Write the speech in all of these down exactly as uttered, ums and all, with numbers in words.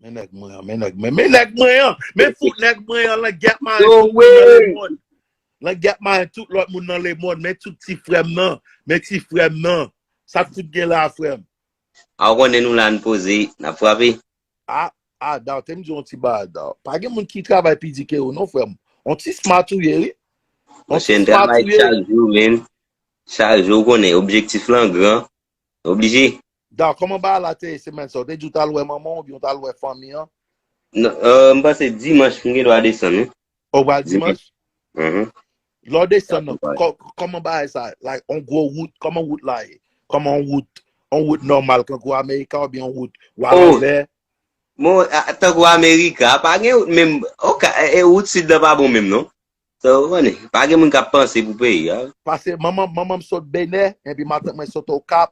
Men nèg mwen an, men nèg mwen, men nèg mwen an, men fout nèg mwen an, langyèt mayen tout moun nan lemonn. Langyèt mayen tout lòt moun nan lemonn, men tout ti frè m nan, men ti frè m nan. Sa k fout gen la, frè m? A, ou konnen nou la, n poze, n ap frape. A, a, Daw, te m di yon ti bagay, Daw. Pa gen moun ki travay pi di ke ou non, frè m. On ti smart ou ye, wi. On ti smart ou ye. Monchè, n travay chak jou, men. Chak jou, ou konnen, objektif lan gran. Oblije. Daw, kòman bagay la te ye semèn sa? Ou te di ou t al wè manman w oubyen ou t al wè fanmi an? Non, euh, m panse dimanch, m gen dwa desann, wi. Ou pral dimanch? Mhm. Lè w desann nan, kò-, kòman bagay sa? Like, on gwo wout, kòman wout la ye? Kòman on wout, on wout nòmal, kankou Amerika oubyen on wout w al anlè? Bon, a, tankou Amerika, pa gen wout menm, oka, e, e, wout sid la pa bon menm, non. So, ou konnen, pa gen moun k ap panse pou peyi a. Paske manman, manman m sot Benè, epi matant mwen sot Okap.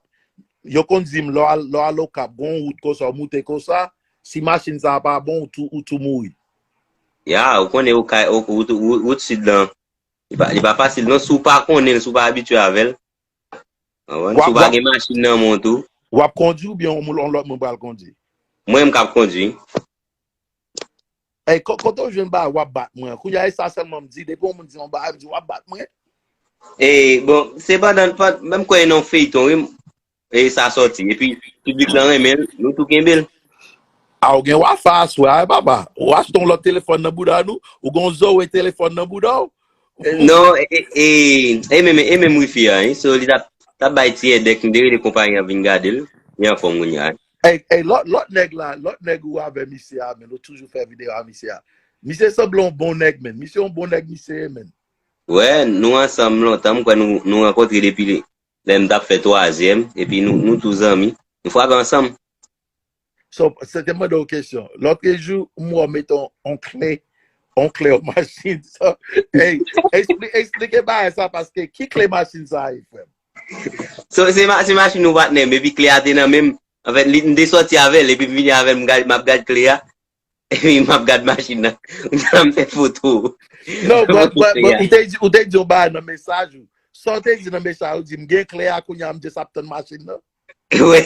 Yo konn di m, lè w al, lè w al Okap, gon wout konsa, w moute konsa, si machin sa a pa bon, ou tou, ou tou mouri. Ya, ou konnen Okap, wout, wout, wout sid lan, li pa, li pa fasil non, si w pa konnen l, si w pa abitye avè l. Konprann? Si w pa gen machin nan men w tou. W ap kondui oubyen yon moun, yon lòt moun pral kondui? Mwen, m k ap kondui. Ey, ko-, kote w jwenn bagay w ap bat mwen an? Kounye a, e sa sèlman m di. Depi yon moun di yon bagay, m di, w ap bat mwen? E, bon, se pandan, pandan, menm kwè nan yon feyton, wi, e sa sòti. Epi, piblik lan renmen l, nou tou kenbe l. A, ou gen Wi-Fi aswè a, papa. Ou achte yon lòt telefòn nan bouda nou, ou gen yon Zoe telefòn nan bouda w. Non, e, e, e, e menm, e menm Wi-Fi a, wi. So, li t ap, t ap bay ti èdèk, m te rele konpayi an vin gade l. Li anfòm kounye a. Ey, ey, lòt, lòt nèg la, lòt nèg ou avè misye a, men, ou toujou fè videyo a misye a. Misye sanble yon bon nèg, men. Misye yon bon nèg, misye ye, men. Wè, nou ansanm lontan, m kwè nou, nou rankontre depi lè m t ap fè twazyèm, epi nou, nou tou zanmi. Nou frape ansanm. So, se te mande w kesyon. Lòt jou, m wè w mete on, on kle, on kle yon machin. So, ey, ekspli-, eksplike bagay sa, paske ki kle machin sa ye, frè m? So, se ma-, se machin nou patnè m, epi kle a te nan men m. Anfèt, li, m te sòti avè l, epi m vini avè l, m gad, m ap gad kle a. Epi m ap gad machin nan. M fè foto. Non, but, but, but, ou te di, ou te di yon bagay nan mesaj ou. Sa w te di nan mesaj ou, di, "M gen kle a, kounye a, m just ap tann machin nan." Wi.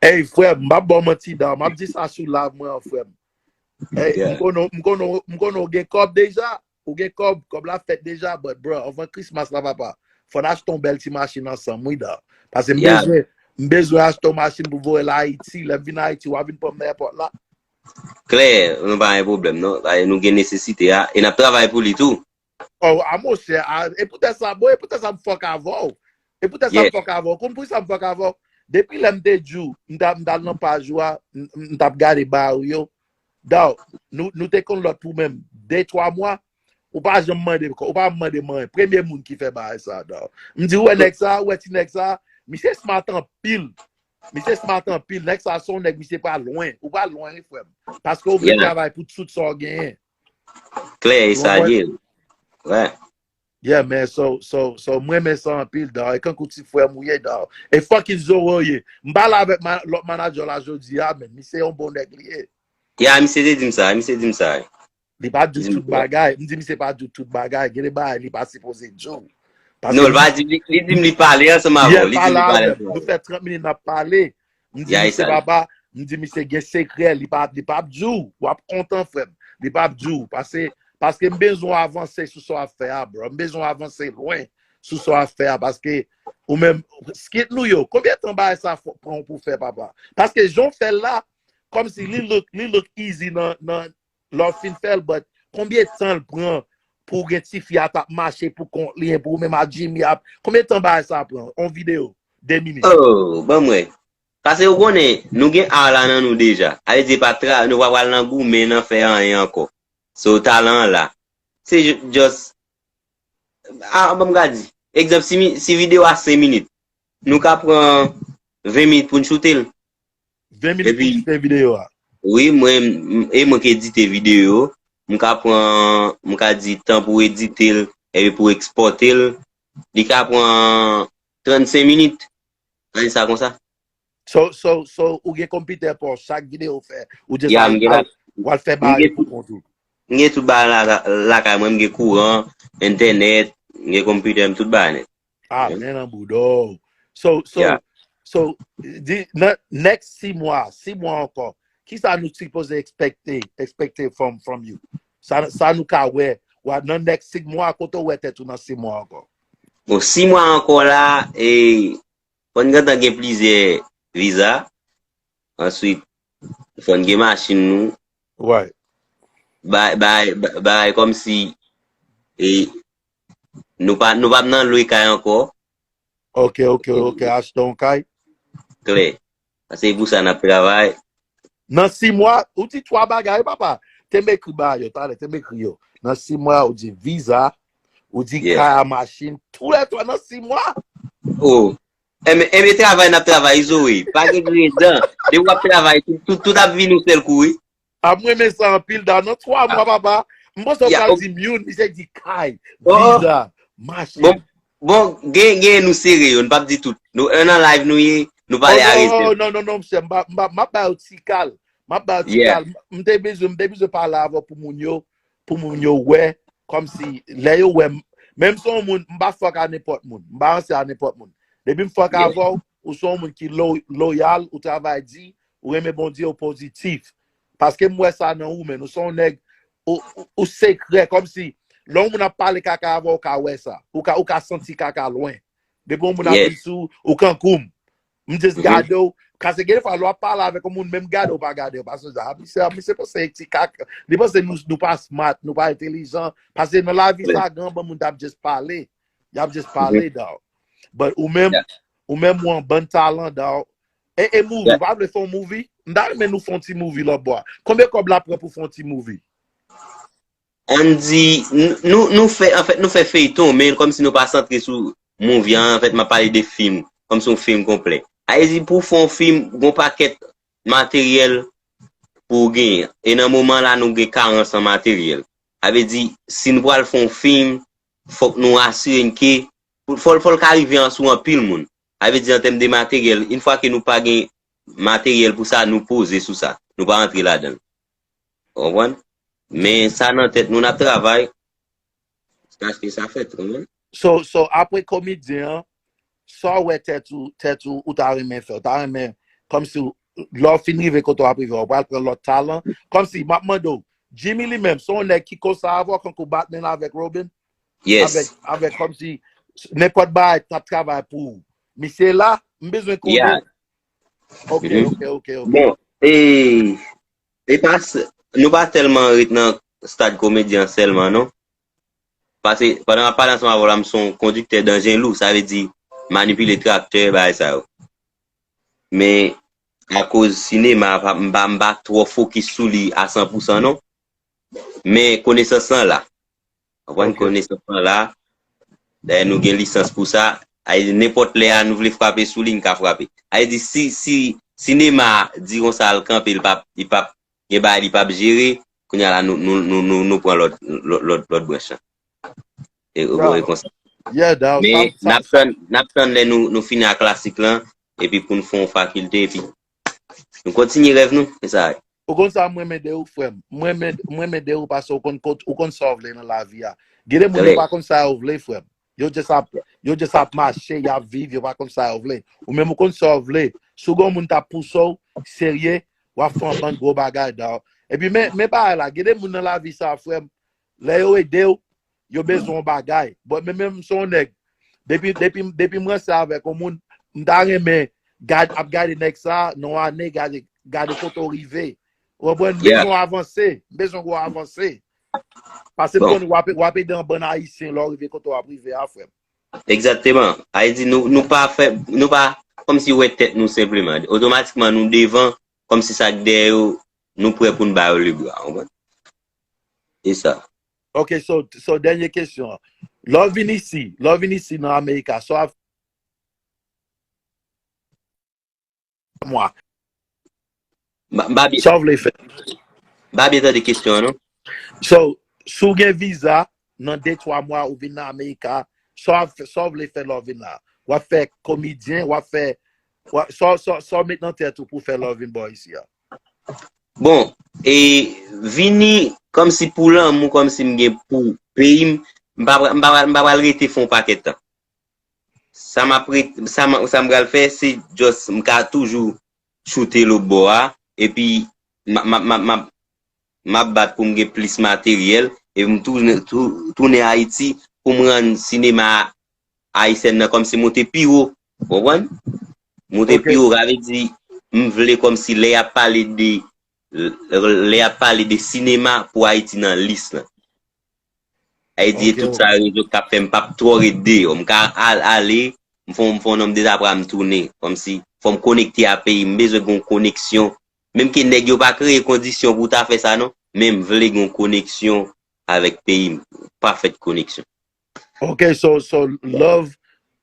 Ey, frè m, m ap ba w manti, Daw. M ap di sa sou live mwen an, frè m. Ey, m konnen, m konnen, m konnen w gen kòb deja. Ou gen kòb, kòb la fèt deja, but, bro, anvan Christmas la, papa, fò n achte yon bèl ti machin ansanm, wi, Daw. Paske m bezwen, m bezwen achte yon machin pou voye l Ayiti. Lè m vin Ayiti, w a vin pran m nan èpòt la. Klè, nou pa gen pwoblèm, non. Paske nou gen nesesite a, e n ap travay pou li tou. Oh, a monchè, a, e poutèt sa, bon, e poutèt sa m fòk avè w. E poutèt sa m fòk avè w. Konn poukisa m fòk avè w? Depi lè m te di w, m t al, m t al nan paj ou a, m, m t ap gade bagay ou yo. Daw, nou, nou te konn lòt pou menm de, twa mwa, ou pa janm mande, ou pa mande mwen, premye moun ki fè bagay sa, Daw. M di, ou wè nèg sa, ou wè ti nèg sa, misye smart anpil. Misye smart anpil, nèg sa se yon nèg, misye pral lwen. Ou pral lwen, wi, frè m. Paske ou vle travay pou tout sa w genyen. Klè, e sa l ye. Wè. Yeah, man, so, so, so, mwen renmen sa anpil, Daw. E kankou ti frè m ou ye, Daw. E fucking Zoe ou ye. M pale avèk ma-, lòt manadjè la jodi a, men misye yon bon nèg li ye. Ya, misye te di m sa, misye di m sa. Li pa di w tout bagay. M di misye pa di w tout bagay. Gen de bagay li pa sipoze di w. Non, li pa di, li, li di m li pale ansanm avè w. Li di m li pale ansanm avè w. Nou fè trant minit n ap pale. M di misye, papa, m di misye gen sekrè, li pa, li p ap di w, w ap kontan, frè m. Li p ap di w, paske, paske m bezwen w avanse sou sa w ap fè a, bro. M bezwen w avanse lwen sou sa w ap fè a, paske ou menm, skit nou yo, konbyen tan bagay sa fò, pran w pou fè, papa? Paske jan w fè l la, kòmsi li look, li look easy nan, nan, lè w fin fè l, but konbyen tan l pran pou w gen tifi a t ap mache pou kont li, epi ou menm a Jimmy ap, konbyen tan bagay sa pran? On videyo, de minit. Oh, ban m wè. Paske ou konnen, nou gen a la nan nou deja. A vle di, pa tra-, nou pa pral nan goumen, nan fè anyen ankò. So, talan an la. Se ju-, just, a, ban m ka di. Egzanp, si mi-, si videyo a senk minit, nou ka pran ven minit pou n choute l. Ven minit pou choute videyo a. Wi, mwen, m-, e mwen ki edite videyo. M ka pran, m ka di tan pou edite l, epi pou ekspòte l, li ka pran trannsenk minit. Anyen sa konsa. So, so, so, ou gen konpitè pa w, chak videyo w fè, ou just al, al, w al fè bagay pou kont ou. M gen tout bagay la, lakay mwen, m gen kouran, entènèt, m gen konpitè, m tout bagay nèt. Ah, men nan bouda w. So, so, So, di, nan next sis mwa, sis mwa ankò, kisa nou sipoze expecte, expecte from, from you? Sa, sa nou ka wè, wa, nan next sis mwa, kote w wè tèt ou nan sis mwa ankò? Bon, sis mwa ankò la, e, fò n gentan gen plizyè viza. Answit, fò n gen machin nou. Right. Bay, bay, bay, kòmsi, e, nou pa, nou pa nan lwe kay ankò. Ok, ok, ok, achte yon kay. Klè. Paske pou sa n ap travay. Nan sis mwa, ou di twa bagay, papa. Te m ekri ba yo, talè, te m ekri yo. Nan sis mwa, ou di viza, ou di Yeah. kay a machin, tou lè twa nan sis mwa. Oh. Enben, enben travay n ap travay, Zoe. Pa gen griyen dan. Depi w ap travay, tout, tout, tout ap vin yon sèl kou, wi. A, m renmen sa anpil, da. Nan twa mwa, papa. M panse w Ya, pral o- di m youn, misye di kay, Oh. viza, machin. Bon, bon, gen, gen nou sere yo, n p ap di tout. Nou, e nan live nou ye, nou pale a rezèv. Oh, non, non, non, non, mesye, m pa, m pa, m ap ba yo ti kal. M ap ba yo ti Yeah. kal. M te bezwen, m te bezwen pale avè w pou moun yo, pou moun yo wè, kòmsi, lè yo wè m, menm si yon moun, m pa fòk a nenpòt moun, m pa ranse a nenpòt moun. Depi m fòk Yeah. avè w, ou se yon moun ki lo-, loyal, ou travay di, ou renmen Bondye, ou pozitif. Paske m wè sa nan ou, men ou se yon nèg, ou, ou, ou sekrè, kòmsi, lè yon moun ap pale kaka avè w, ou ka wè sa. Ou ka, ou ka santi kaka lwen. Depi yon moun ap Yes. vin sou ou, ou kankou m. M just Mhm. gade w. Paske gen fwa, lè w ap pale avèk yon moun, menm gade w pa gade w. Paske sa, misye, misye panse ti kaka. Li panse nou, nou pa smart, nou pa entelijan. Paske nan lavi Klè. Sa, gran ban moun t ap just pale. Y ap just pale, dawg. But ou menm, Yeah. ou menm ou an bann talan, dawg. E, e movie, Yeah. ou pa vle fè yon movie? M ta renmen nou fè yon ti movie lòt bò a. Konbyen kòb l ap pran pou fè yon ti movie? Ann di, n-, nou, nou fè, anfèt, nou fè feyton, men kòmsi nou pa santre sou movie an, anfèt, m ap pale de fim, kòmsi yon fim konplè. A vle di, pou fè yon fim, gon pakèt materyèl pou w genyen. E nan moman la, nou gen karans an materyèl. A vle di, si nou pral fè yon fim, fòk nou asire n ke, pou, fò, fò l ka rive an sou anpil moun. A vle di, an tèm de materyèl, yon fwa ke nou pa gen materyèl pou sa, nou poze sou sa. Nou pa rantre ladan l. Ou konprann? Men sa nan tèt nou, n ap travay. Jiskaske sa fèt, ou konprann? So, so, apre komedyen an, sa w wè tèt ou, tèt ou, ou ta renmen fè? Ou ta renmen, kòmsi, w- lè w fin rive kote w ap rive, w pral pran lòt talan? Kòmsi, m ap mande w, Jimmy li menm, se yon nèg ki konsa avè w, kankou Batman avèk Robin? Yes. Avèk, avèk kòmsi, nenpòt bagay t ap travay pou ou. Misye la, m bezwen konnen. Yeah. Ok, Mhm. ok, ok, ok. Bon, e, e pa s-, nou pa tèlman ret nan stad komedyen an sèlman, non. Paske, pandan m ap pale ansanm avè w la, m se yon kondiktè danjen lou, sa vle di, manipile traktè, bagay sa yo. Men, akoz sinema, pa, m pa, m pa twò fokis sou li a san pou san, non. Men, konesans lan la. Konprann? Ok. Konesans lan la. Dayè, nou gen lisans pou sa. Ay, nenpòt lè a, nou vle frape sou li, n ka frape. Ay di, si, si sinema di konsa, l kanpe, li p ap, li p ap gen bagay, li p ap jere, kounye a la, nou, nou, nou, nou, nou pran lòt, lòt, lòt, lòt branch lan. E, e, Dawg. E konsa. Yeah, dawg. Men, Sa, n ap sa, tann, n ap tann lè nou, nou fini ak klasik lan, epi pou n fè yon fakilte, epi nou kontinye rèv nou, se sa. Ou konn sa mwen renmen de ou, frè m. Mwen renmen, mwen renmen de ou paske ou konn kot, ou konn sa w vle nan lavi a. Gen de moun yo Trè. Pa Konn sa yo vle, frè m. Yo just ap, yo just ap mache, y ap viv, yo pa konn sa yo vle. Ou menm ou konn sa w vle. Si w gen yon moun t ap pouse w, serye, w ap fè yon bann gwo bagay, dawg. Epi men, men bagay la, gen de moun nan lavi sa, frè m, lè yo ede w, yo bezwen yon bagay. But men menm si yon nèg, depi, depi, depi m ranse avèk yon moun, m ta renmen gad, ap gade nèg sa, nan yon ane, gade, gade kote w rive. Ou konprann? M Yeah. Bezwen w avanse, m bezwen w avanse. Paske m Bon. Konnen w ap, w ap ede yon bann Ayisyen lè w rive kote w ap rive a, frè m. Egzakteman. Sa vle di nou, nou pa fè, nou pa kòmsi wè tèt nou senpleman. Otomatikman nou devan, kòmsi sa k dèyè yo, nou prè pou n ba yo lebra, ou konprann? E sa. Ok, so, so dènye kesyon. Lè w vin isi, lè w vin isi nan Amerika, sa w ap mwa. M pa, m pa byen, Sa w vle fè? m pa byen tande kesyon an, non? So, si w gen viza, nan de twa mwa ou vin nan Amerika, sa w ap fè, sa w vle fè lè w vin la? W ap fè komedyen, w ap fè, w ap, sa, sa, sa w met nan tèt ou pou fè lè w vin bò isi a? Bon, e vini kòmsi pou lanmou, kòmsi m gen pou peyi m, m pa, pra- m pa, pra- m pa pral rete fè yon pakèt tan. sa m ap ret, sa m, sa m pral fè, se just m ka toujou choute lòt bò a, epi m ap, m ap, m ap, m ap, m ap bat pou m gen plis materyèl, epi m tounen, tou-, tounen Ayiti pou m rann sinema ayisyèn nan kòmsi monte pi wo, w konprann? Monte pi wo, sa vle di, m vle kòmsi lè y ap pale de, lè y ap pale de sinema pou Ayiti nan lis lan. Sa vle di, e tout sa rezon k ap fè m p ap twò ret deyò. M ka al, ale, m fè, m fè yon nonb de zafè, m tounen. Kòmsi, fò m konekte a peyi m. M bezwen gen yon koneksyon. Menm ke nèg yo pa kreye kondisyon pou w ta fè sa, non. Men m vle gen yon koneksyon avèk peyi m. Pa fèt koneksyon. Ok, so, so love,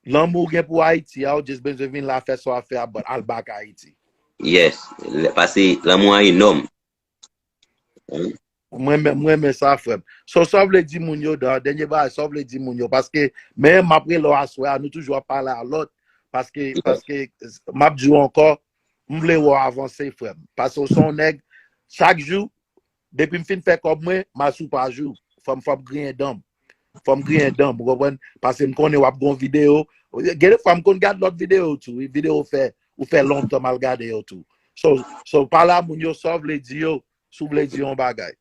lanmou w gen pou Ayiti a, ou just bezwen vin la fè sa w ap fè a, but al back Ayiti. Yes, lè, paske lanmou an enòm. Mwen, mwen, mwen renmen sa, frè m. So, sa w vle di moun yo, dan dènye bagay, sa w vle di moun yo, paske, men m ap rele w aswè a, nou toujou ap pale a lòt, paske, paske, m ap di w ankò, m vle wè w avanse, frè m. Paske w se yon nèg, chak jou, depi m fin fè kòb mwen, m asou pa jou. Fò m, fò m griyen dan m. Fò m griyen dan m, ou konprann? Paske m konnen w ap gon videyo. Gen de fwa m konn gad lòt videyo tou, wi. Videyo w fè, ou fè lontan m al gade yo tou. So, so pale a moun yo sa w vle di yo, si w vle di yon bagay.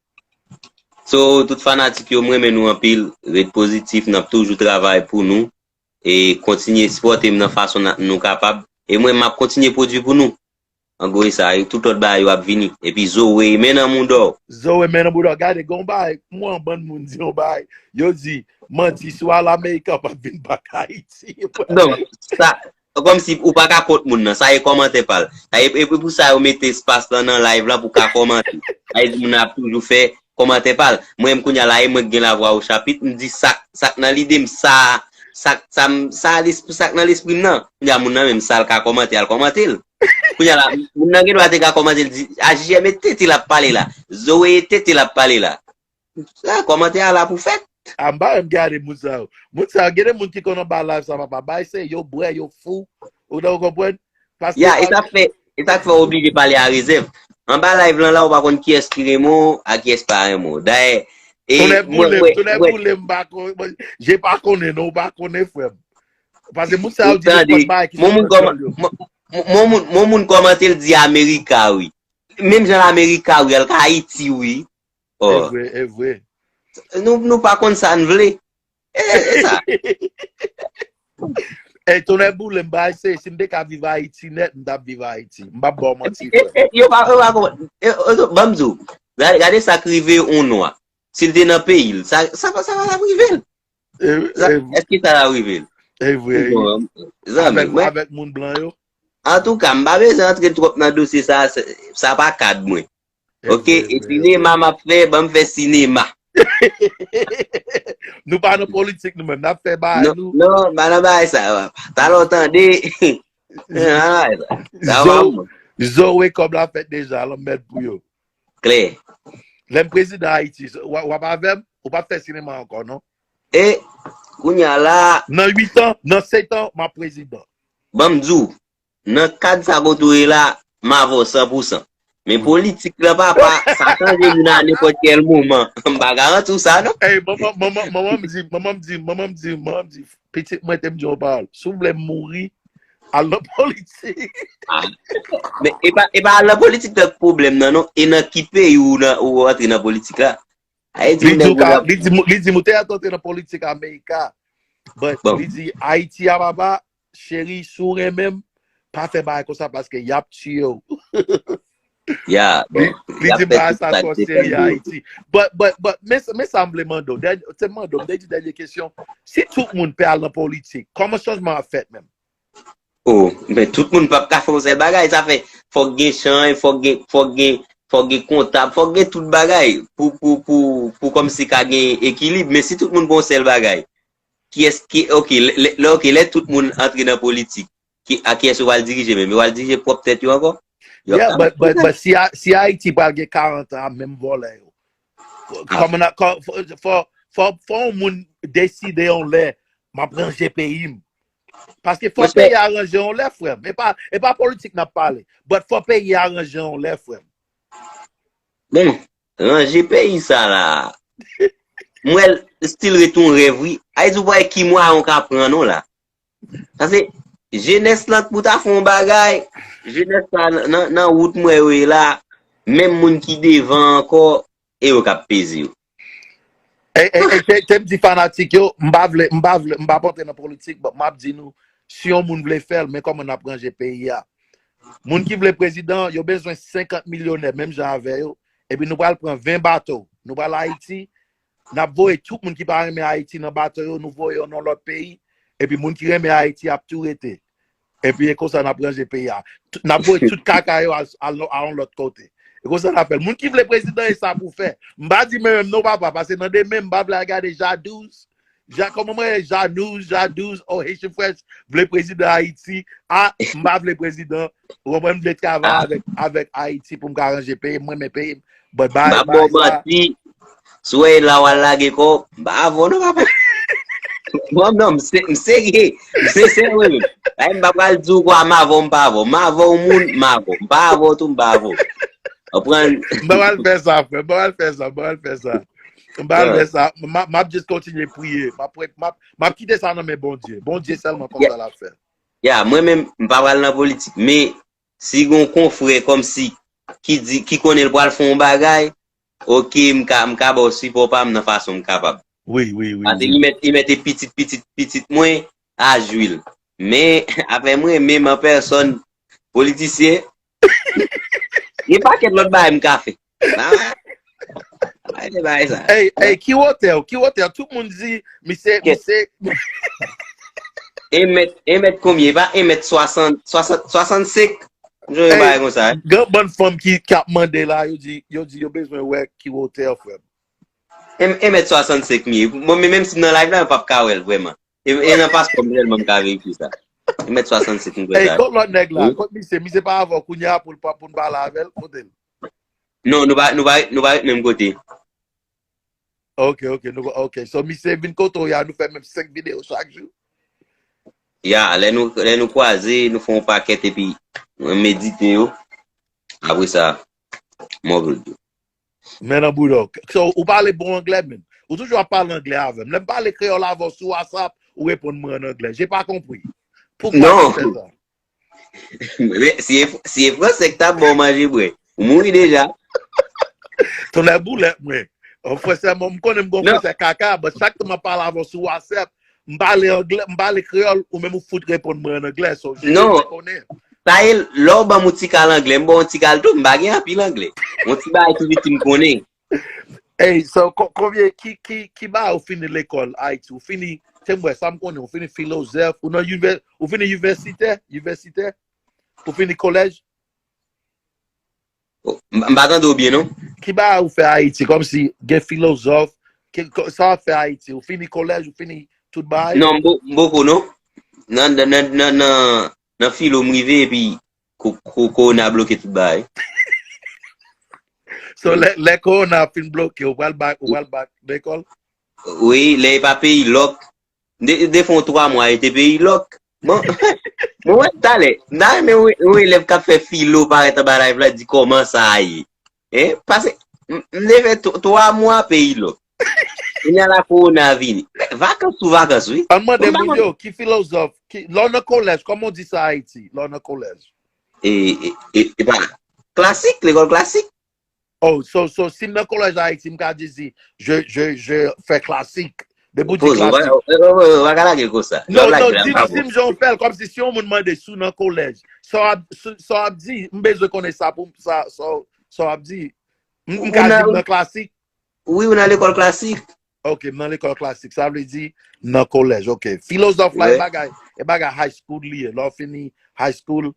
So, tout fanatik yo, m renmen nou anpil. Ret pozitif, n ap toujou travay pou nou. E kontinye sipòte m nan fason na-, nou kapab. E mwen, m ap kontinye pwodui pou nou. An gwo, e sa, e tout lòt bagay yo ap vini. Epi Zoe, men nan mouda w. Zoe, men nan mouda w. Gade, gon bagay, mwen, bann moun di yon bagay. Yo di, manti, si w al Amerik, w ap vin bak Ayiti. Non, sa, kòmsi ou pa ka kont moun nan. Sa e kòmantè pa l. Sa e, e pou sa yo mete espas lan nan live lan pou ka kòmante. Sa e di moun nan ap toujou fè kòmantè pa l. Mwen menm kounye a la, e mwen k gen lavwa o chapit, m di sa, sa k nan lide m, sa, sa, sa, m- sa lespri, sa k nan lespri m nan. Kounye a moun nan menm sa l ka kòmante, al kòmante l. Kounye a la, moun nan gen dwa te ka kòmante l di, a J M e tete l ap pale la. Zoe e tete l ap pale la. Sa, kòmantè a la pou fèt. A m pa menm gade moun sa yo. Moun sa yo, gen de moun ki konn anba live sa, papa. Bay se yo bwè, yo fou. Ou, ou konprann? Paske Ya, e sa k fè, e sa k fè w oblije pale a rezèv. Anba live lan la, ou pa konn kiyès ki renmen w, a kiyès pa renmen w. Dayè, e Tonnè mwen, boule m, mwen, tonnè mwen, boule m, m pa konn, mwen, je pa konnen non, ou pa konnen, frè m. Paske moun sa yo di nenpòt bagay ki sot nan djòl yo. Mon moun kòman-, mon, mon, mon moun, mon moun kòmante l di Amerika, wi. Menm jan Amerika, wi, al ka Ayiti, wi. E Oh. vre, e vre. Nou, nou pa konn sa n vle. E, e sa. Ey, tonnè boule m, bay se, si m te ka viv Ayiti nèt, m t ap viv Ayiti. M p ap ba w manti, E, frè. e, yo pa, yo pa konprann. E, e, ban m di w, gade, gade sa k rive yon nwa. Si l te nan peyi l, sa, sa, pa- sa pa t ap rive l. E, Sa, e, èske sa t ap rive l? E vre, wi. Bon, zanmi, Avèk, mwen, avèk moun blan yo. Antouka, m pa bezwen antre twòp nan dosye sa, sa, sa pa kad mwen. E Oke, vre, e e vre, e sinema vre. M ap fè, ban m fè sinema. Nou pa nan politik nou menm, n ap fè bagay Non, nou. non, m pa nan bagay sa, papa. Talè w tande. M pa nan bagay sa. Sa pa Zo, mwen. Zoe kòb la fèt deja, l ap mèt pou yo. Klè. Lè m prezidan Ayiti, w, w ap avè m? Ou p ap fè sinema ankò, non? E, kounye a la, Nan uit an, nan sèt an, m ap prezidan. Ban m di w, nan kad sa kote w ye la, m avè w san pou san. Men politik la, papa, sa chanje moun a nenpòt kèl moman. M pa garanti w sa, non. Ey, manman, manman, manman m di, manman m di, manman m di, manman m di, pitit mwen te m di yon pawòl. Si w vle m mouri, al nan politik. Ah. Men e pa, e pa al nan politik nan pwoblèm nan, non. E nan ki peyi ou nan, ou antre nan politik la. Ayiti, Li di w nèg ou ka, ap li di m, li di m ou te antre nan politik Amerika. But Bon. li di Ayiti a, papa, cheri, si w renmen m, pa fè bagay konsa paske y ap tiye w. Ya, Li, bon, li y ap di m fè bagay tout sa sa k twò serye depann de yo. Ayiti. But, but, but, men, men sa m vle mande w. Dèny-, se mande w, m te di dènye kesyon. Si tout moun pè al nan politik, kòman chanjman ap fèt menm? Oh, men tout moun p ap ka fè yon sèl bagay. Sa fè, fòk gen chanj, fòk gen, fòk gen, fòk gen kontab, fòk gen tout bagay pou, pou, pou, pou kòmsi ka gen ekilib. Men si tout moun pran yon sèl bagay, kiyès ki, oke, lè, lè, lè, oke, lè tout moun antre nan politik, ki, a kiyès yo pral dirije menm? Yo pral dirije pwòp tèt yo ankò? Yo ap Yeah, ka but, but, but si, A- si Ayiti pral gen karant an ap menm vòlè yo. Ah. Kòman, kò- fò, fò, fò, fò yon moun deside yon lè, m ap ranje peyi m. Paske fò Respè. peyi a ranje yon lè, frè m. E pa, e pa politik n ap pale. But fò peyi a ranje yon lè, frè m. Bon, ranje peyi sa la. M wè l still ret yon rèv, wi. Ayiti, ou pa wè ki mwayen w ka pran, non, la. Paske jenès lan pou ta fè yon bagay, jenès la nan, nan, nan wout mwen yo ye la, menm moun ki devan ankò, e yo k ap peze yo. E, e, e, te, te m di fanatik yo, m pa vle, m pa vle, m pa p antre nan politik, but m ap di nou, si yon moun vle fè l, men kòman n ap ranje peyi a. Moun ki vle prezidan, yo bezwen senkant milyonè, menm jan avè yo. Epi nou pral pran ven bato. Nou pral Ayiti, n ap voye tout moun ki pa renmen Ayiti nan bato yo, nou voye yo nan lòt peyi. Epi moun ki renmen Ayiti ap tou rete. Epi e konsa n ap ranje peyi a. N ap voye tout kaka yo al, al, al yon lòt kote. E konsa n ap fè l. Moun ki vle prezidan, e sa pou fè. M pa di mwen menm non, papa, paske nan demen, m pa vle al gade Jadouz. Ja, kòman mwen, Jadouz, Jadouz, oh, Haitian Fresh, vle prezidan Ayiti. A, m pa vle prezidan. Ou konprann, m vle travay avèk, avèk Ayiti pou m ka ranje peyi m, mwen renmen peyi m. But bay, bay sa. Si w wè la w al lage kò, m pa avè w non, papa. Bon, non, m se- m serye. M sensè, wi. Ay, m pa pral di w kwa m avè w, m pa avè w. M avè w moun, m avè w. M pa avè w tou, m pa avè w. Konprann? M pa pral fè sa, frè. M pa pral fè sa, m pa pral fè sa. M pa pral fè sa. M ap- m ap just kontinye priye. M ap pre- m ap- m ap kite sa nan men Bondye. Bondye sèlman konn sa l ap fè. Ya, mwen menm, m pa pral nan politik. Men, si gon konfrè kòmsi ki di, ki konnen l pral fè yon bagay, oke, m ka, m ka ba w sipò pa m nan fason m kapab. Wi, wi, wi. Paske li mèt, li mèt pitit, pitit, pitit mwen a jwi l. Men, afè mwen menm an pèsòn, politisyen, gen pakèt lòt bagay m ka fè. Mwen, mwen, mwen, mwen, mwen, sa. Hey, hey, ki wotè w? Ki wotè w? Tout moun di, misye, misye. En mèt, en mèt konbyen? E pa en mèt swasant, swasant, swasannsenk? Jan yon bagay konsa. Gen bann fanm ki, ki ap mande la, yo di, yo di yo bezwen wè ki wotè w, frè m. En, en mèt swasannsenk m ye. Bon, men menm si m nan live la, yo p ap ka wè l vrèman. E, e nan paspò m sèlman m ka verifye sa. En mèt swasannsenk m kwè sa. Hey, kot lòt nèg la? Kot misye? Misye pa avè w kounye a pou l pa, pou n pale avè l? Kote l? Non, nou pa, nou pa, nou pa ret menm kote. Ok, ok, nou, ok. So, misye vin kote w ya, nou fè menm senk videyo chak jou? Ya, lè nou, lè nou kwaze, nou fè yon pakèt epi mwen medite yo. Apre sa, mwen vle di. Men nan bouda w. So, ou pale bon anglè menm. Ou toujou ap pale anglè avè m. Lè m pale kreyòl avè w sou WhatsApp, ou reponn mwen an anglè. J'ai pas compris. Poukwa ou fè sa? Men si e, si e fransè k t ap ba w manje bwè, ou mouri deja. Tonnè boulèt mwen. An fransè sèlman, m konnen m gon fransè kaka, but chak tan m ap pale avè w sou WhatsApp, m pale anglè, m pale kreyòl, ou menm ou fout reponn mwen an anglè. So, je te reconnais. Sa ye, lè w ban m yon ti kal anglè, m ba w yon ti kal tou, m pa gen anpil anglè. Yon ti bagay tou piti m konnen. Hey, so, ko- konbyen, ki, ki, ki bagay ou fini lekòl Ayiti? Ou fini, se m wè, sa m konnen, ou fini filozòf, ou nan univè- ou fini univèsitè, univèsitè? Ou fini kolèj? M m pa tande w byen, non. Ki bagay ou fè Ayiti? Kòmsi gen filozòf, ki- ko- sa w ap fè Ayiti? Ou fini kolèj, ou fini tout bagay? Non, m po- m poko, non. Nan, nan, nan, nan, nan, nan filo m rive, epi ko- ko- kowona bloke tout bagay. So, lè, lè kowona fin bloke, ou pral back, ou pral back lekòl? Wi, lè e pa peyi lòk. De, de fon twa mwa, e te peyi lòk. Bon, mwen wè talè. M ta renmen yon, yon elèv k ap fè filo parèt anba live la, di kòman sa a ye. Hein? Pase, m, m te fè tw- twa mwa peyi lòk. Kounye a la kowona vini. Men, vakans sou vakans, wi. Ann mande moun yo, ki filozòf, ki, lè w nan kolèj, kòman w di sa Ayiti? Lè w nan kolèj. E, e, e, e pa klasik, lekòl klasik. Oh, so, so, si m nan kolèj Ayiti, m ka di, di, je, je, je fais classique. Depi w di klasik. Ou pa ka lage l konsa. Non, non, di m, di m jan w fè l, kòmsi si yon moun mande si w nan kolèj. Sa w ap, sa w ap di, m bezwen konnen sa pou m, sa, sa, sa w ap di. M, m ka di m nan klasik. Wi, ou nan lekòl klasik. Ok, m nan lekòl klasik. Sa vle di, m nan kolèj. Ok. Filozòf la, e bagay, e bagay high school li ye. Lè w fini high school,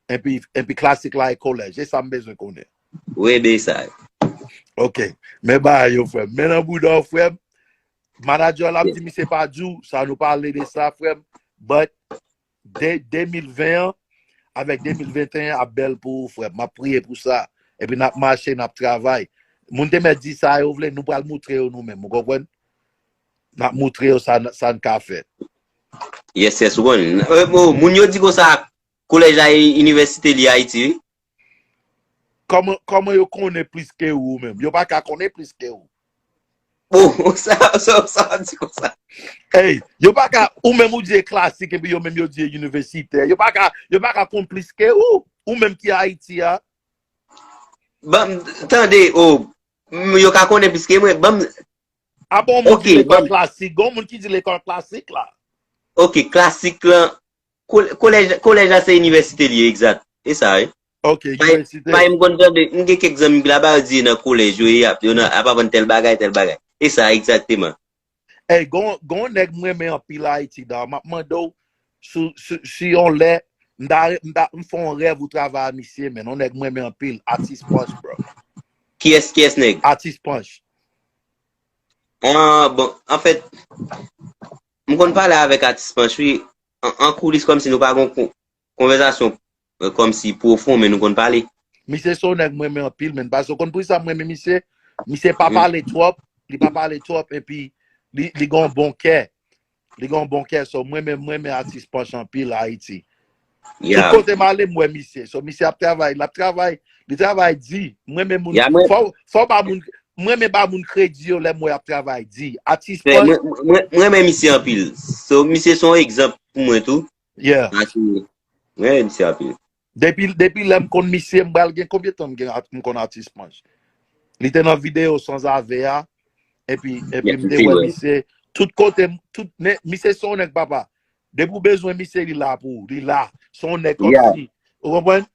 epi, epi klasik la e kolèj. E sa m bezwen konnen. Wi, e bagay sa yo. Ok. Men bagay yo, frè m. Men nan bouda w, frè m. Manadjè w la ap di misye pa di w, sa nou pale de sa, frè m. But, de, de mil ven an, avèk de mil venteyen ap bèl pou ou, frè m. M ap priye pou sa. Epi n ap mache, n ap travay. Moun te mèt di sa yo vle, nou pral moutre yo nou menm, ou konprann? N ap moutre yo sa, sa n ka fè. Yes, yes, ou konn. E, bon, moun yo di konsa, kolèj la e inivèsite li Ayiti, wi. Kòman, kòman yo konnen plis ke ou menm? Yo pa ka konnen plis ke ou. Bon, sa, sa, sa w ap di konsa? Hey, yo pa ka, ou menm ou di e klasik, epi yo menm yo di e inivèsitè. Yo pa ka, yo pa ka konn plis ke ou, ou menm ki Ayiti a. Ban m, tande, o, m, yo ka konnen plis ke mwen. Ban m, A bon, moun Ok, ki lekòl ban- klasik, gon moun ki di lekòl klasik la. ok, klasik lan, kol- kolèj, kolèj la se inivèsite li ye, egzat. E sa, wi. Ok, Paske inivèsite. M konn tande, m gen kèk zanmi laba, yo di nan kolèj, yo, y ap, yo nan, ap aprann tèl bagay, tèl bagay. E sa, egzakteman. Hey, gon, gon nèg mwen renmen anpil Ayiti, da. M ap mande w, si, si, si yon lè, m ta, m ta, m fè yon rèv ou travay a misye, men yon nèg mwen renmen anpil, Atis Panch, bro. Kiyès, kiyès nèg? Atis Panch. Ah, bon, anfèt, m konn pale avèk Atis Panch, wi. An, an koulis, kòmsi nou pa gon kon- konvèsasyon, eh, kòmsi pwofon, men nou konn pale. Misye se yon nèg mwen renmen anpil, men. Paske w konn poukisa mwen renmen misye? Misye pa pale twòp, li pa pale twòp, epi li, li gen yon bon kè. Li gen yon bon kè, so mwen menm, mwen renmen Atis Panch anpil Ayiti. Tout Yeah. Kote m ale, m wè misye. So, misye ap travay, l ap travay, li travay di. Mwen menm moun, Yeah, mwen- fò, fò ba moun, mwen menm ba moun kredi yo lè m wè y ap travay di. Atis Fè, Panch, mwen, mwen, mwen renmen misye anpil. So, misye se yon egzanp pou mwen tou. yeah. Paske, mwen renmen misye anpil. Depi, depi lè m konn misye, m pral gen konbyen tan m gen at- m konn Atis Panch? Li te nan videyo Sanzave a, epi, epi Yeah, m te si, wè wè. Misye, tout kote, m- tout, ne- misye se yon nèg papa. Depi w bezwen misye, li la pou ou, li la. Se yon nèg Yeah. kòmsi, ou konprann?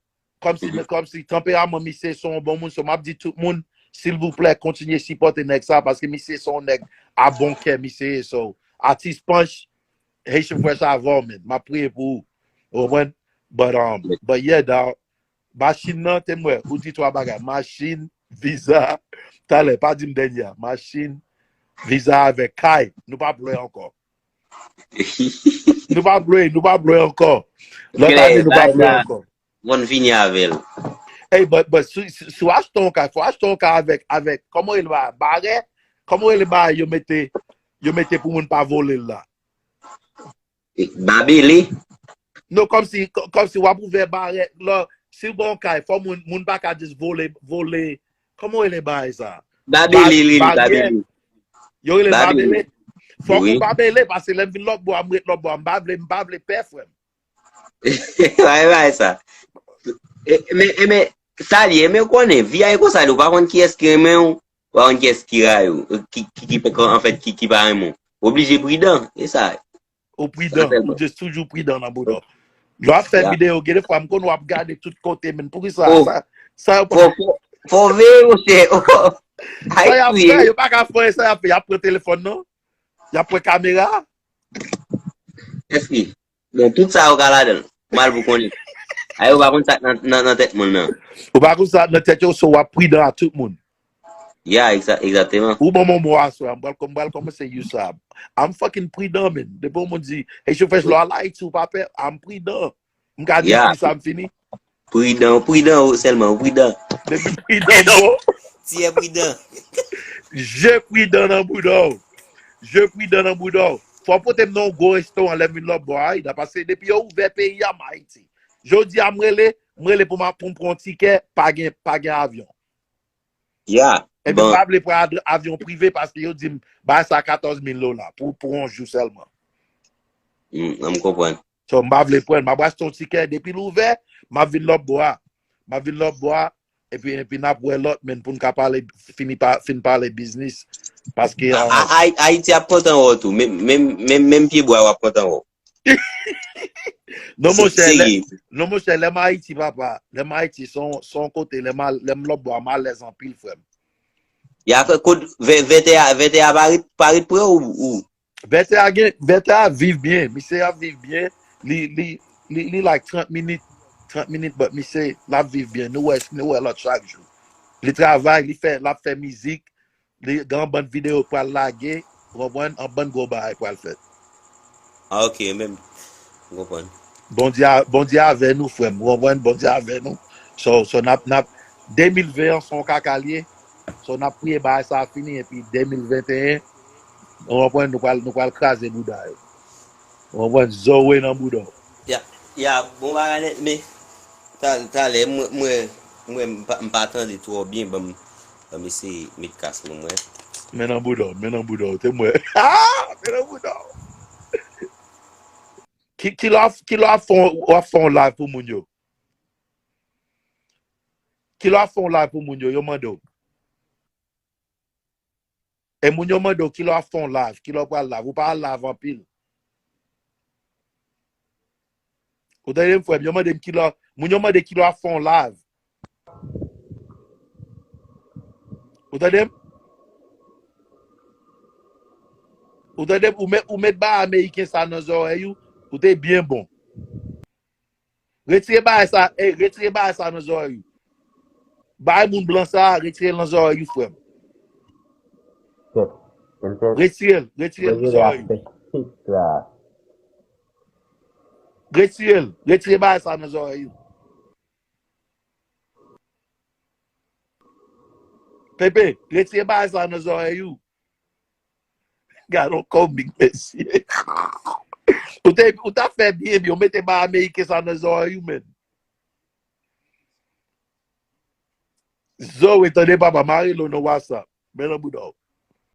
Kòmsi, Mhm. kòmsi tanperaman misye se yon bon moun, so m ap di tout moun, silvouplè, kontinye sipòte nèg sa, paske misye se yon nèg a bon kè, misye ye, so, Atis Panch, Haitian Fresh avè w, man. M ap priye pou ou. Ou konprann? But, um, but yeah, dawg. Machin nan, te m wè, ou di twa bagay. Machin, viza, talè, pa di m dènye a. Machin, viza avèk kay. Nou pa plè ankò. Nou pa plè, nou pa plè ankò. Lòt ane, nou pa plè ankò. Bon, vini avè l. Hey, but, but, si, si, si w achte yon kay, fò w achte yon kay avèk, avèk, kòman yo rele ba, barè? Kòman yo rele ba, yo mete, yo mete pou moun pa vole l la? Babele. Non, kòmsi, kò- kòmsi w ap ouvè barè, lò, si w gen yon kay, fò moun, moun pa ka just vole, vole, kòman yo rele bagay sa? Babele, li, li, Baryè. Babele. Yo rele Babele. Babele. Fòk Wi. Ou Babele, paske lè m vin lòt bò a, m ret lòt bò a, m pa vle, m pa vle pè, frè m. Bay, bay sa. E, men, e, men, sa li ye, men ou konnen, vi a e konsa, li, ou pa konn kiyès ki renmen w, ou pa konn kiyès ki rayi w, ki, ki, ki, ki, anfèt, ki, ki pa renmen w. Oblije pridan, e sa. Ou pridan, Sa sèlman. Ou just toujou pridan nan bouda w. Lè w ap fè Ya. Videyo, gen de fwa m konn w ap gade tout kote, men poukisa Oh. Sa, sa yo pa Fò, fò, fò veye, monchè. Oh. Sa y ap fè, yo pa ka fè, sa y ap fè, y ap pran telefòn nan, y ap pran kamera. Èske? Bon, tout sa yo ka ladan l. Mal pou konnen. A yo pa konn sa k nan, nan, nan tèt moun nan. Ou pa konn sa nan tèt yo, so w ap pridan a tout moun. Ya, egza- egzakteman. Ou ban mwen mo aswè, m pral kòm- m pral kòmanse use sa. I'm fucking pridan, men. Depi yon moun di, Haitian Fresh, lè w al Ayiti, ou pa pè, I'm pridan. M ka di Ya. Fi sa m fini. Pridan, ou pridan, ou sèlman, ou pridan. Depi pridan, bro. Ti e pridan. Je pridan nan bouda w. Je pridan nan bouda w. Fò w pote m nan yon gwo restoran lè m vin lòt bò a, paske depi yo ouvè peyi a, m Ayiti. Jodi a, m rele, m rele pou m, pou m pran yon tikè, pa gen, pa gen avyon. Ya. Epi m Bon, pa vle pran ad- avyon prive paske yo di m, bay sa katòz mil dola pou, pou yon jou sèlman. mm, m konprann. So, m pa vle pran, m ap achte yon tikè, depi l ouvè, m ap vin lòt bò a. M ap vin lòt bò a, epi, epi n ap wè lòt, men pou n ka pale, fini pa, fin pale biznis. Paske, A- uh, a- Ay- Ayiti ap kontan wè w tou. Menm, menm, menm, menm pye bwa yo ap kontan wè w. Non, Se monchè, lè, serye. Non, monchè, lè m Ayiti, papa, lè m Ayiti, se yon, se yon kote, lè m al- lè m lòt bò a, m alèz anpil, frè m. Ya fè kod vè- vètè a, vètè a pa ret, pa ret pre ou, ou? Vètè a gen, vètè a viv byen, misye ap viv byen, li, li, li, li like trant minit, trant minit, but misye, l ap viv byen, nou wè, nou wè lòt chak jou. Li travay, li fè, l ap fè mizik, li gen yon bann videyo pral lage, ou konprann, yon bann gwo bagay pral fèt. Ah, ok, menm. M konprann. Bondye, a- Bondye avè nou, frè m, ou konprann, Bondye avè nou. So, so n ap, n ap, de mil ven an se yon kaka l ye. So, n ap priye bagay sa a fini, epi de mil venteyen, ou konprann, nou pral, nou pral kraze bouda yo. Ou konprann, Zoe nan bouda w. Ya, ya, bon bagay nèt, men ta- talè, mwen, mwen, mwen, m pa- m pa tande twò byen, ban m, ban m eseye met kas mwen, mwen. Men nan bouda w, men nan bouda w. Te mwen. Ah! Men nan bouda w. Ki, ki lè w ap, ki lè w ap fè yon, w ap fè yon live pou moun yo? Ki lè w ap fè yon live pou moun yo? Yo mande w. E moun yo mande w ki lè w ap fè yon live, ki lè w pral live. Ou pa al live anpil. Ou tande m, frè m? Yo mande m ki lè, moun yo mande ki lè w ap fè yon live. Ou tande m? Ou tande m? Ou met, ou met bagay ameriken sa nan zòrèy ou, ou te byen bon. Retire bagay sa, ey, retire bagay sa nan zòrèy ou. Bay moun blan sa, retire l nan zòrèy ou, frè m. Retire l, retire l nan zòrèy ou. Retire l, retire bagay sa nan zòrèy ou. Pepe, retire bagay sa nan zòrèy ou. Gad yon komik, mesye. Ou te, ou ta fè byen, byen. Ou mete bagay ameriken sa nan zòrèy ou, menn. Zoe, tande papa, mare lo nan WhatsApp. Men nan bouda w.